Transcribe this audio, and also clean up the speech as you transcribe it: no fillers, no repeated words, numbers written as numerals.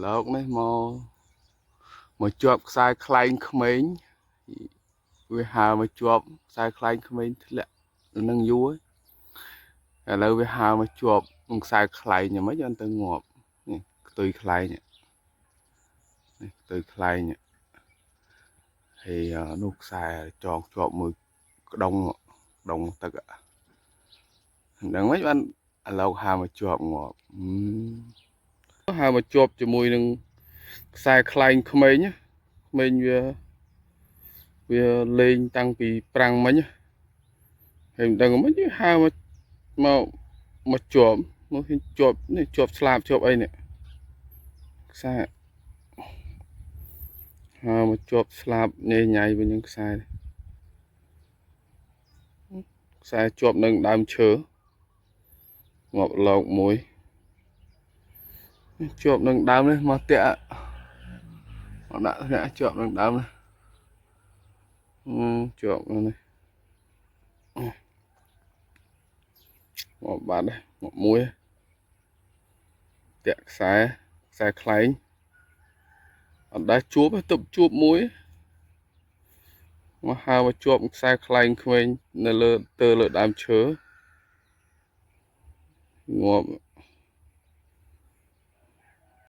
លោកនេះមកមកជាប់ខ្សែខ្លែងក្មេងវាហើមកជាប់ខ្សែខ្លែងក្មេងធ្លាក់នឹងយូរហើយឥឡូវវាហើមកជាប់នឹងខ្សែខ្លែងយ៉ាងម៉េចអត់ទៅងាប់នេះខ្ទុយខ្លែងនេះខ្ទុយខ្លែងហើយនោះខ្សែចងជាប់មួយក្ដុងក្ដុងទឹកហ្នឹងមិនបានឥឡូវហើមកជាប់ងាប់ហើមកជាប់ជាមួយនឹងខ្សែខ្លែងក្មេងក្មេងវាវាលេងតាំងពីប្រាំងមិញហើយមិនដឹងមិនហើមកមកមកជាប់មកជាប់នេះជាប់ស្លាបជាប់អីនេះខ្សែហើមកជាប់ស្លាបញ៉ៃញ៉ៃវិញនឹងខ្សែខ្សែជាប់នឹងដើមឈើងាប់លោកមួយជាប់នឹងដើមនេះមកតាក់មកដាក់ធ្នាក់ជាប់នឹងដើមនេះជាប់នេះមកបាត់មកមួយតាក់ខ្សែខ្សែខ្លែងអត់ដែរជួបទេទប់ជួបមួយមកហើមកជាប់ខ្សែខ្លែងក្មេងនៅលើទើលើដើមឈើងាប់